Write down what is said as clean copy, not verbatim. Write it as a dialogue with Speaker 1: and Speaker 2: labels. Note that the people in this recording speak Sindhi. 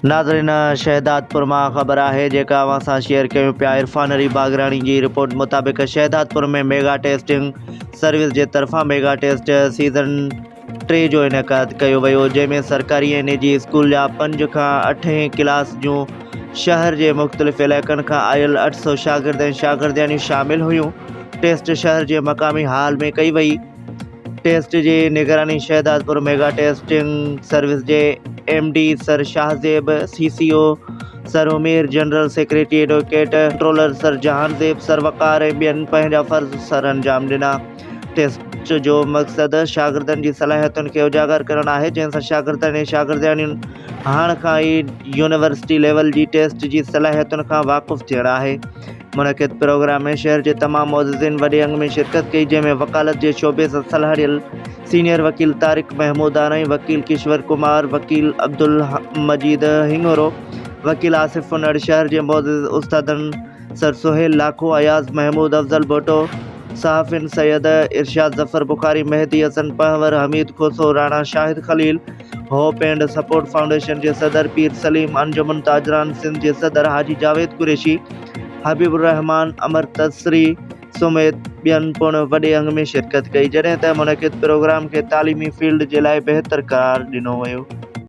Speaker 1: ناظرين شهدادپور مان خبر آهي جيڪا اوهان سان شيئر ڪيون پيا عرفان علي باگراڻي جي رپورٽ مطابق شهدادپور ۾ ميگا ٽيسٽنگ سروس جي طرفان ميگا ٽيسٽ سيزن 3 جو انعقاد ڪيو ويو جنهن ۾ سرڪاري ۽ نجي اسڪول جا 5 کان اٺين ڪلاس جون شهر جي مختلف علائقن کان آيل 800 شاگرد ۽ شاگردياڻيون شامل هيون ٽيسٽ شهر جي مقامي هال ۾ ڪئي وئي ٽيسٽ جي نگراني شهدادپور ميگا ٽيسٽنگ سروس جي M D sir Shahzeb, C C O sir Umair, general secretary advocate controller sir Jahanzeb, sir Waqar ۽ ٻين پنهنجا فرض سرانجام ڏنا. ٽيسٽ جو مقصد شاگردن جي صلاحيتن کي اجاگر ڪرڻ آهي جنهن سان شاگردن ۽ شاگردياڻين هاڻ کان ئي يونيورسٽي ليول جي ٽيسٽ جي صلاحيتن کان واقف ٿيڻ آهي. منعقد پروگرام ۾ شهر جي تمام معززين وڏي انگ ۾ شرڪت ڪئي جنهن ۾ وڪالت جي شعبي سان سلهاڙيل سينيئر وڪيل طارق محمود آرائين، وڪيل ڪشور ڪمار، وڪيل عبدالمجيد هڱورو، وڪيل آصف انڙ، شهر جي معزز استادن سر سهيل لاکو، اياز محمود، افضل ڀٽو، صحافين Syed Irshad Zafar Bukhari, Mehdi Hassan Pahnwar, Hameed Khoso, Rana Shahid Khalil, hope and support foundation جي صدر پير سليم، انجمن تاجران سنڌ جي صدر حاجي جاويد قريشي، حبيب الرحمان امرتسري سميت ٻين پڻ وڏي انگ ۾ شرڪت ڪئي، جڏهن ته منعقد پروگرام کي تعليمي فيلڊ جي لاء بهتر قرار ڏنو ويو.